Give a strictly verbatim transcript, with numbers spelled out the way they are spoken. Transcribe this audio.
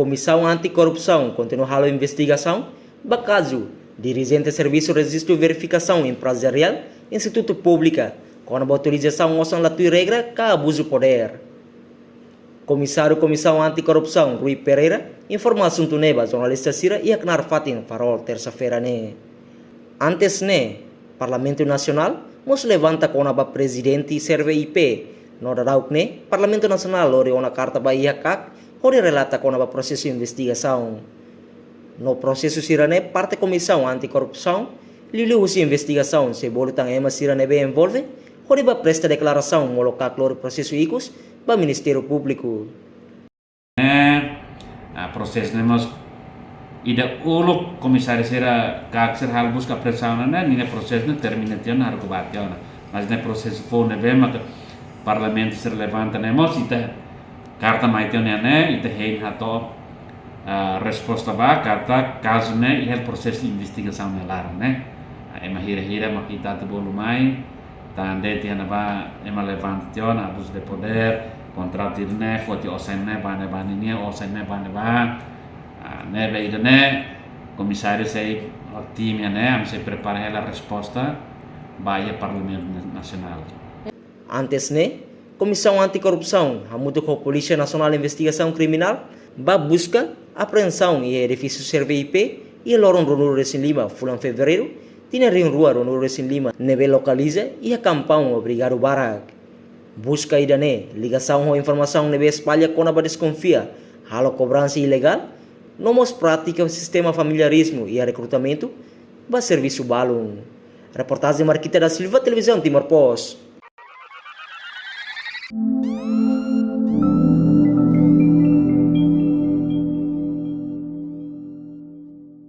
Komisaun Anti-Korrupsaun kontinua halo investigasaun ba kazu dirijente Servisu Rejistu Verifikasaun Emprezariál Institutu Públika kona-ba utilizasaun osan la tuir regra ka abuzu podér. Komisáriu Komisaun Anti-Korrupsaun, Rui Pereira, informa asuntu ne'e ba jornalista sira iha knaar fatin Farol, tersa-feira ne'e. Antes ne'e, Parlamentu Nasionál mós levanta kona-ba prezidente SERVE I P, no daudaun ne'e Parlamentu Nasionál lori ona karta ba iha KAK hodi relata kona-ba prosesu investigasaun. No prosesu sira-ne'e parte Komisaun Anti-Korrupsaun liuliu husi investigasaun sei bolu tan ema sira ne'ebé envolve hodi ba presta deklarasaun molok KAK lori prosesu ikus ba Ministériu Públiku. Ne'e, ah, prosesu ne'e mós ida uluk komisáriu sira KAK sira halo buska apreensaun ne'e, ninia prosesu ne'e termina tiha ona, haruka ba tiha ona. Mas ne'e prosesu foun ne'ebé maka Parlamentu sira levanta ne'e mós ita karta mai tiha ona ne'e, ita hein hato'o, ah, resposta ba katak kazu ne'e iha prosesu investigasaun nia laran ne'e. Ah, ema hira-hira maka ita atu bolu mai, tan de'it iha ne'ebá ema levanta tiha ona abuzu de podér, kontratu ida-ne'e, foti osan ne'e ba ne'ebá ninia, osan ne'e ba ne'ebá. Ah, ne'ebé ida-ne'e, komisáriu sei, ho time ne'e, ami sei prepara hela resposta ba iha Parlamentu Nasionál. Antes ne'e, Komisaun Anti-Korrupsaun hamutuk ho Polísia Nasionál Investigasaun Kriminál ba buska apreensaun iha edifísiu SERVE I P iha loron ruanulu-resin-lima fulan Fevereiru, tinan rihun rua ruanulu-resin-lima, ne'ebé lokaliza iha kampaun Obrigadu Barak. Buska ida-ne'e ligasaun ho informasaun ne'ebé espalla kona-ba deskonfia halo kobransa ilegál, no mós prátika sistema familiarizmu iha rekrutamentu ba servisu balun. Reportajen Marquita da Silva, Televizaun Timor Post.